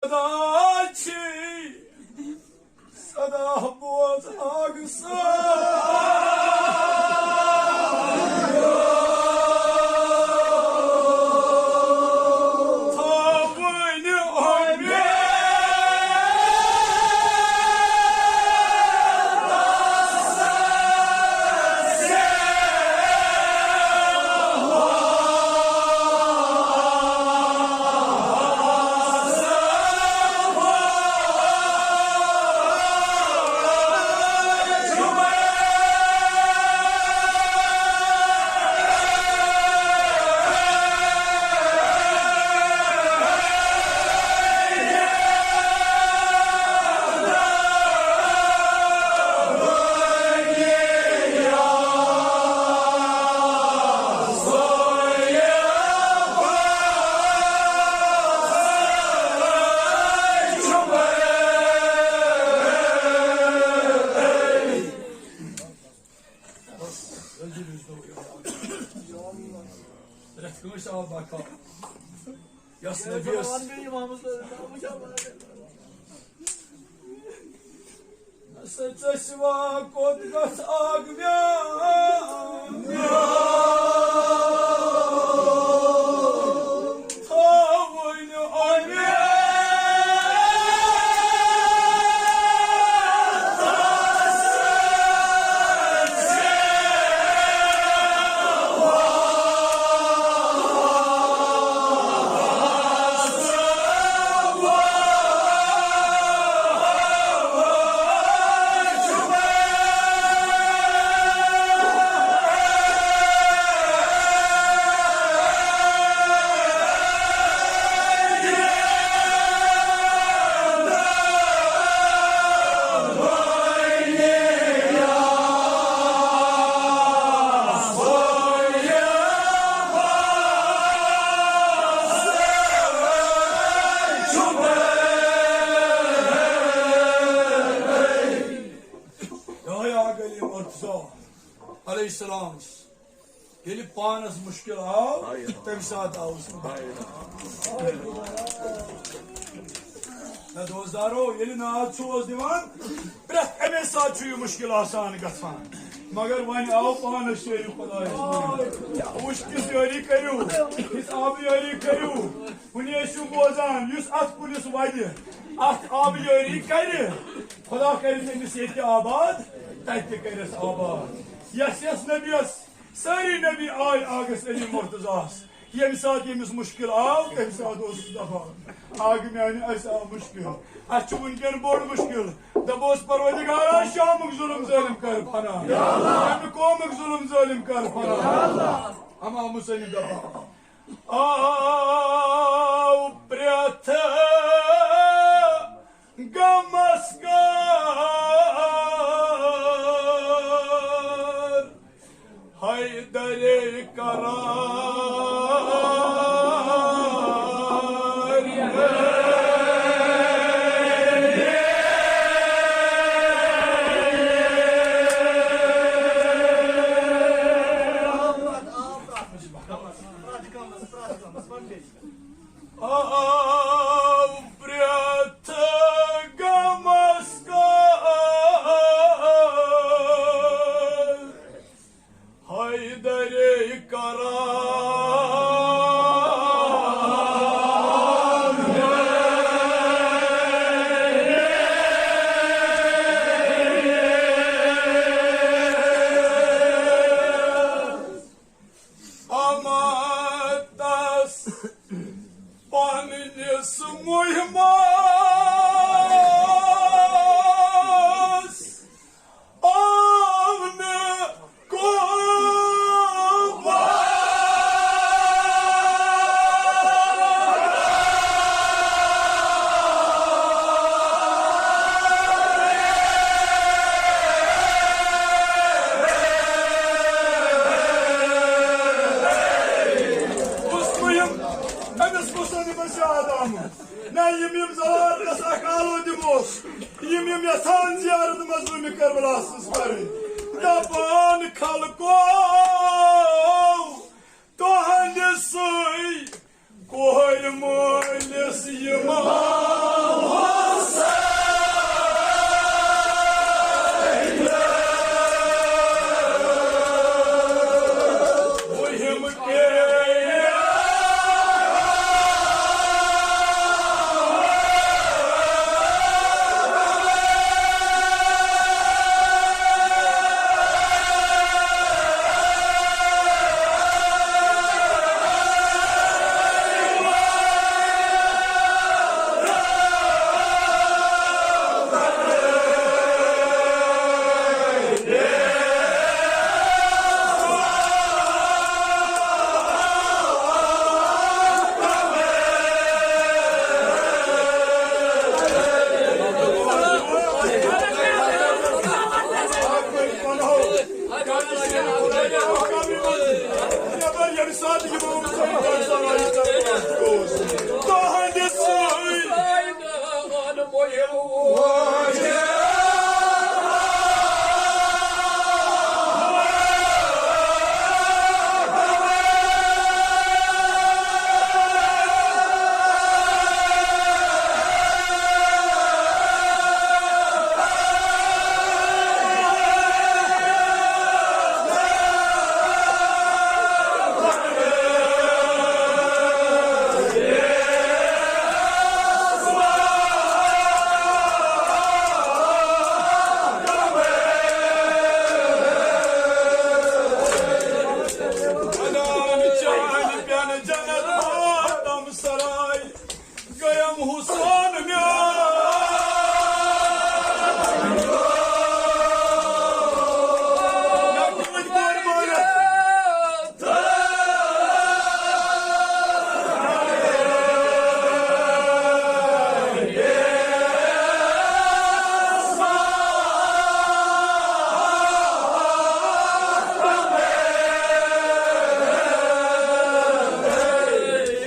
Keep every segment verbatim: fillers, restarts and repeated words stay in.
سدا چھی، سدا بوز آگ سا۔ تھاوٕنۍ اُمید۔ پرٛٮ۪تھ کٲنٛسہِ آو بکار۔ یۄس نبیَس سٕژ سوا کوٚت گژھ آگ میٛان؟ تھاوٕنۍ اُمید۔ یہوے آو علی مرتضیٰ علیہ السلام۔ ییٚلہِ پانس مُشکِل آو، تَمہِ ساتہٕ آوُس بہٕ۔ نہ دوستدارو، ییٚلہِ ناد چھُ اوس دِوان، پرٛٮ۪تھ اَمے ساتہٕ چھُ یہِ مُشکِل آسان گژھان۔ مگر وۄنۍ آو پانس شیرِ خۄدایَس۔ وٕچھ کِژھ یٲری کٔرِو، کِژھ آبہٕ یٲری کٔرِو۔ وُنہِ ٲسِو بوزان، یُس اَتھ کُلِس وَدِ، اَتھ آبہٕ یٲری کَرِ، خۄدا کَرِ تٔمِس ییٚتہِ آباد، تَتہِ تہِ کَرٮ۪س آباد۔ یَس یَس نبیَس سٲری نبی آے آگس علی مرتضیٰ ہس۔ ییٚمہِ ساتہٕ ییٚمِس مُشکِل آو، تَمہِ ساتہٕ اوس سُہ دَپان، آگہٕ میٛانہِ، اَسہِ آو مُشکِل۔ اَسہِ چھُ وٕنکٮ۪ن بوٚڑ مُشکِل۔ دَپوس، پروردگارا، شامُک ظُلم ظٲلِم کر فنا۔ اَمہِ قومُک ظُلم ظٲلِم کر فنا۔ اَما مُسلِم دَپان، آو پرٛٮ۪تھ غمس کر حیدرے قرار۔ آو پرٛٮ۪تھ غمس کر حیدرے قرار۔ آمد تس پننِس مُہمس آو نہٕ قوبل۔ کُس مُہِم أمِس مُسلِمس یاد آمُت؟ نہ، یِم، یِم زوال گژھِ اکھ آلو دِموس، یِم، یِم یژھان زیارت مظلوم کربلا سٕنٛز کرٕنۍ۔ دپان خلقو، تُہنٛدِ سۭتۍ کورِ مٲلِس یِم گیم حسان میون۔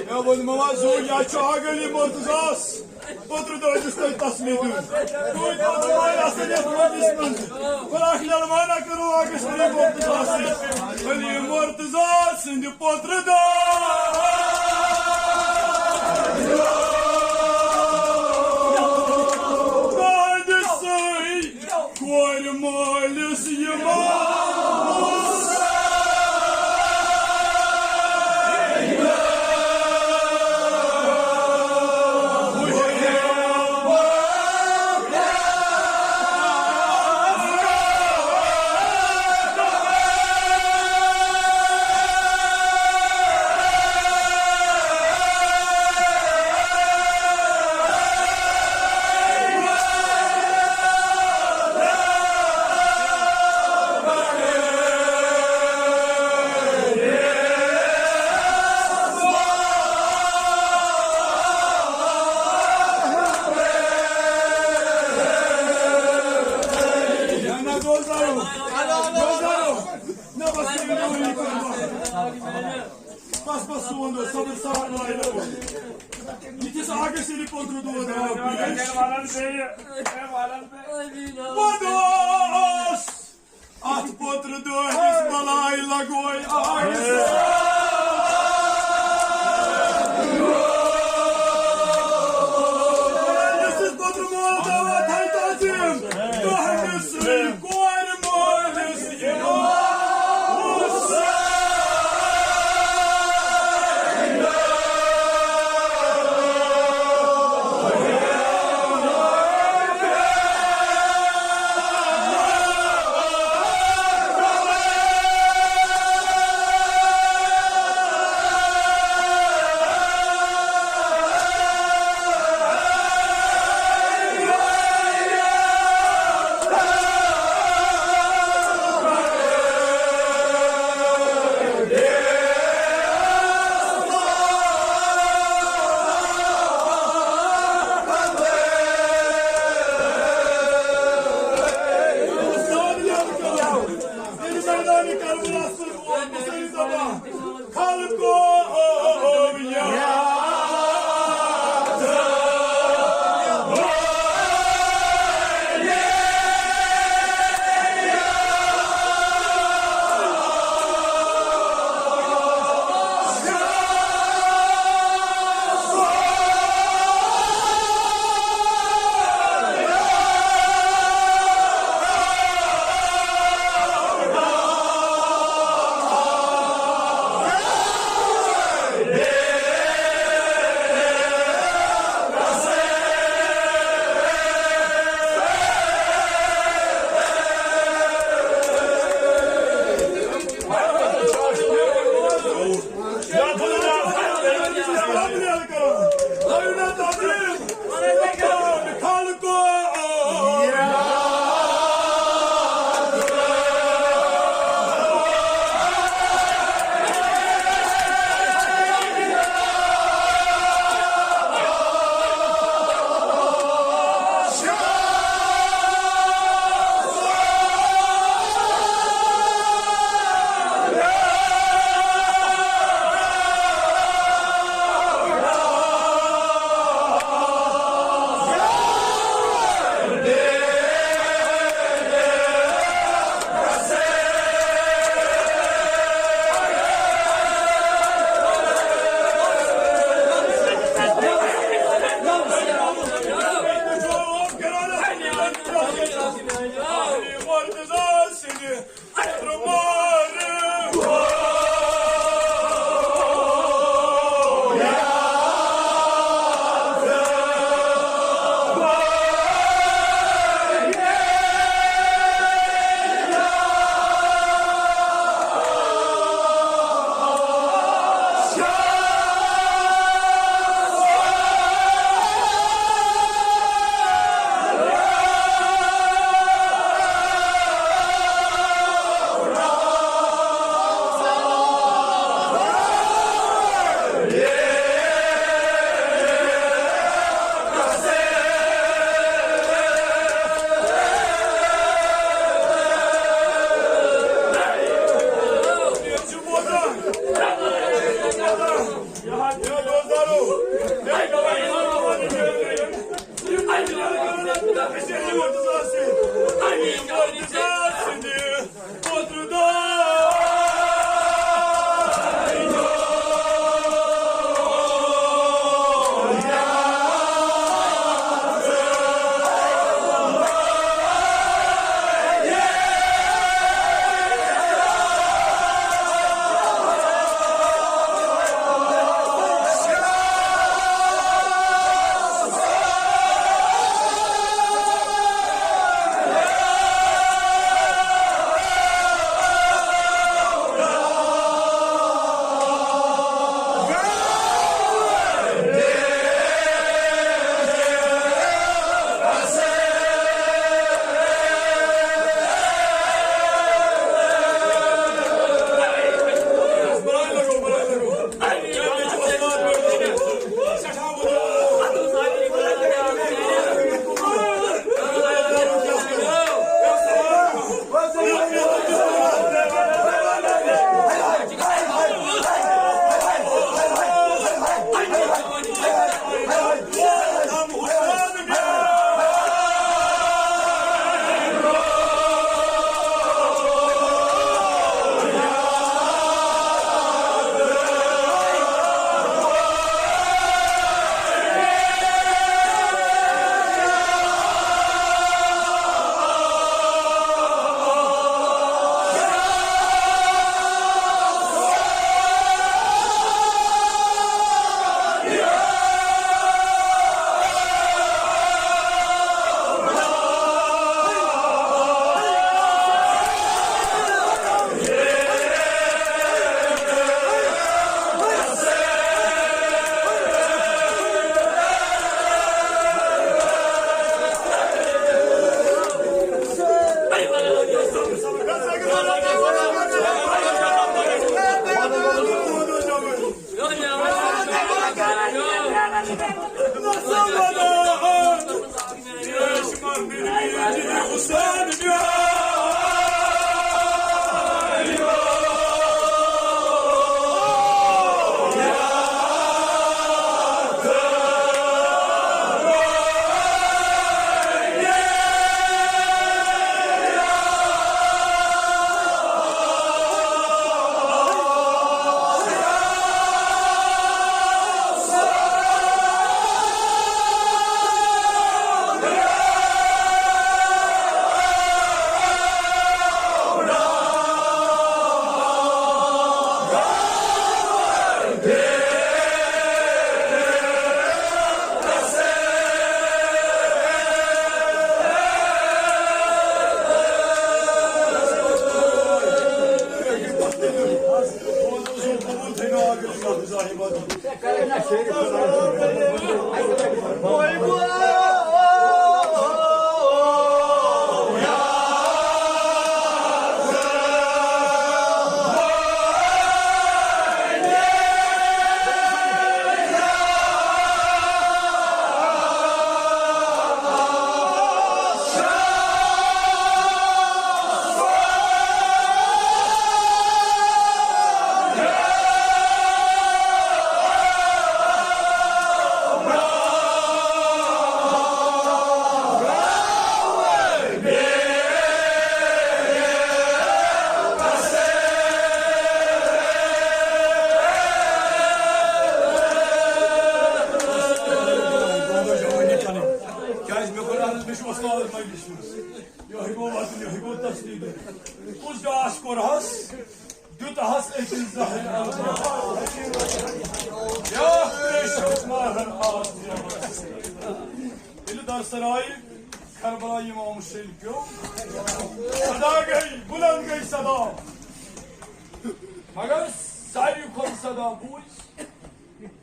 مےٚ ووٚنمو حظ، زوٗ یا چھُ اَکھ گلی مرتضیٰ۔ پتر دٲدِس تۄہہِ تسلی دیُن۔ تُہۍ پتر وٲلۍ آسن یتھ مجلس منٛز۔ خۄدا خیلمانہ کرو اگس علی مرتضیٰ سٕنٛدۍ۔ علی مرتضیٰ سٕنٛدِ پتر دٲدۍ سۭتۍ کورِ مٲلِس یِمو۔ بس، بس، سون دوست، صبر، صبر، لا، لا۔ یہِ تہِ سا اکھ گژھِ ییٚلہِ پوٚتُر دود ہاوان پیش۔ پوٚتُس اتھ پوٚتُر دٲدِس بلاے لگوے آگہِ سۭتۍ۔ یُس پوٚتُر مول دعوت تھایہِ تعظیٖم، تُہنٛدِ سۭتۍ کورِ مٲلِس یِوان حسین۔ کیازِ مےٚ کوٚر عرض، مےٚ چھُ وۄستادَس مجلِس منٛز۔ یِہوٚے گوٚو وَدُن، یِہوٚے گوٚو تسلی دیُن۔ کُس گاش کوٚرہَس، دیُتہَس أکِس زہرِ الباس۔ بیٛاکھ ترٛیش چھُس ماہَن آس دِوان۔ ییٚلہِ درسَر آیہِ کربلا امام حسین پیوٚو، صدا گٔے، بُلنٛد گٔے صدا۔ مگر ساروی کھۄتہٕ صدا بوٗز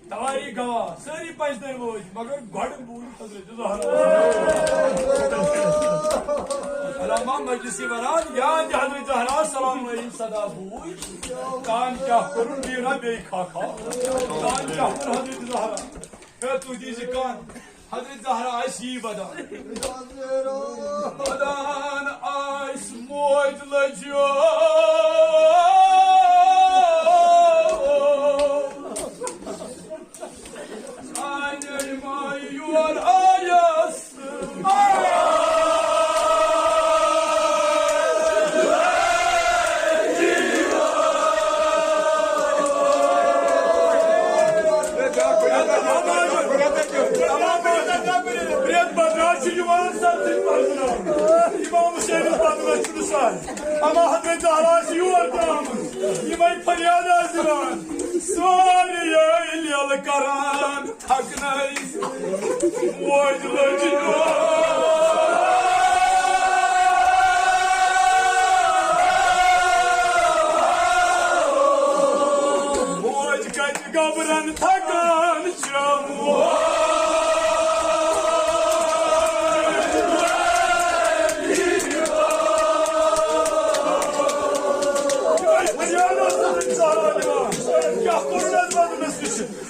تواری گواہ، سٲری پنجتن وٲتۍ، مگر گۄڈٕ بوٗز حضرت زہرا۔ علامہ مجلسی وران یاد حضرت زہرا سلام علیہ صدا بوٗز۔ کان کیٛاہ کوٚرُن، بیٖنا بیٚیہِ کھا کھا۔ کان کیٛاہ کوٚر حضرت زہرا؟ ہے، تُہۍ دیٖزِ کان۔ حضرت زہرا آسہِ یی ودان۔ ودان آسہِ موج لٔجیو۔ آنے ماے یور آیس۔ پرٛٮ۪تھ بدرا چھُ یِوان سر سٕنٛدۍ پرزٕناونہٕ۔ امام حسینس بدرا چھُنہٕ سہل۔ اما حضرت زہرا چھِ یور درٛامٕژ۔ یِمے فریاد آسہٕ دِوان۔ سورُے ییٚلہِ یَلہٕ کران۔ تھکنَے موج لٔج۔ موج کَتہِ گبرن تھکان چھےٚ موج۔ کیٛاہ کوٚر نظرَن مےٚ سۭتۍ؟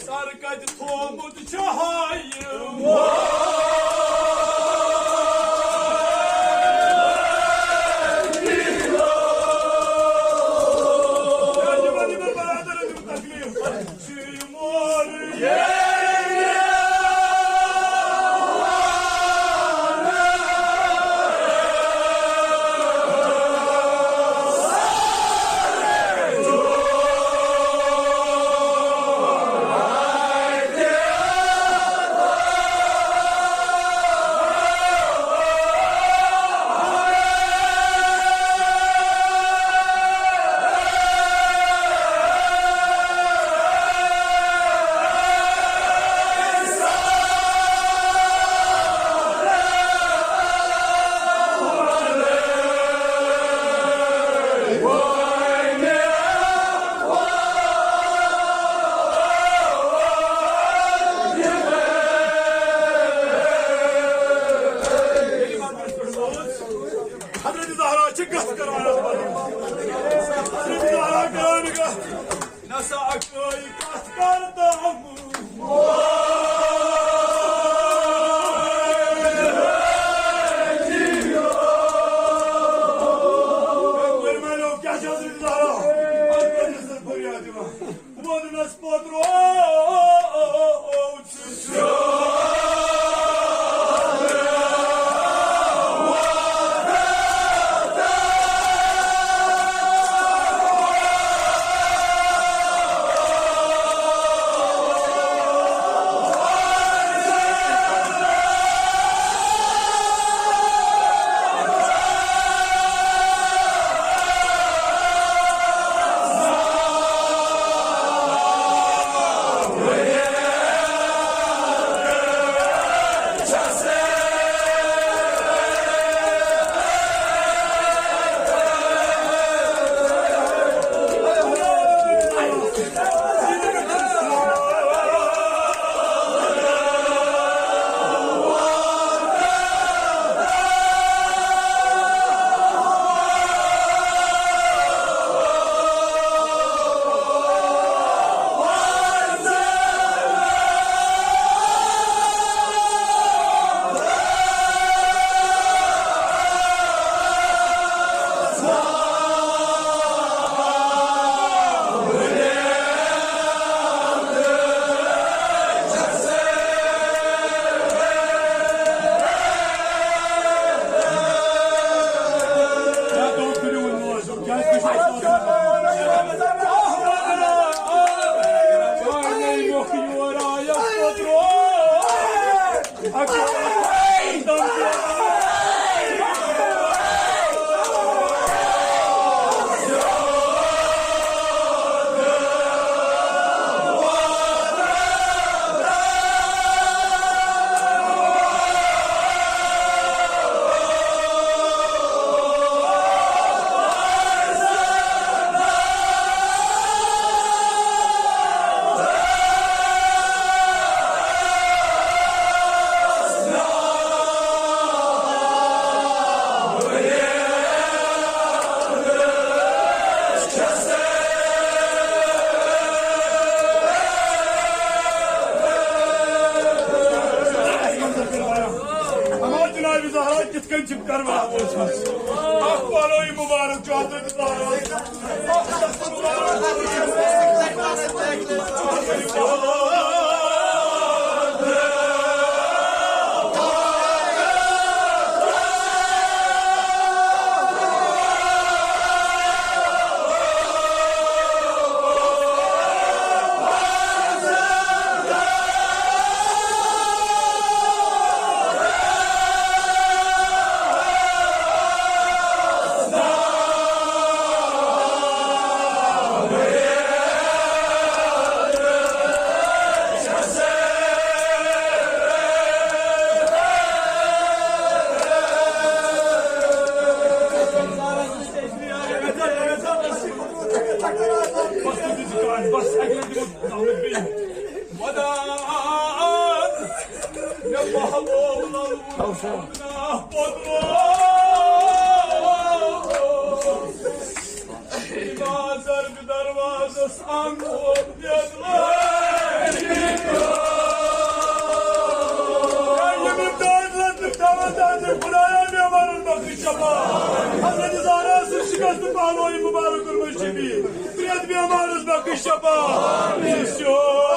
سر کتہِ تھومُت چھُ ہایہِ؟ سا اکٲے کتھ کر تام۔ کیٛاہ چھِ حضرت زہرا؟ اَتھ کیٛاہ چھِ سر فریاد یِوان؟ وَننَس پوٚتُس۔ اما جناب زہرا کِتھ کٔنۍ چھِ کربلا وٲژمٕژ؟ اکھ پلوٕے مُبارک چھُ حضرت زہرا۔ دروازس آنگن بیدوار۔ ییٚمہِ دٲدِ لَتہِ تھاوان دادِ خدایا، بیمارن بخش شفا۔ حضرت زہرا سٕنٛز شکست پہلوی مبارک المشرفی۔ پرٛٮ۪تھ بیمارس بخش شفا۔ سیو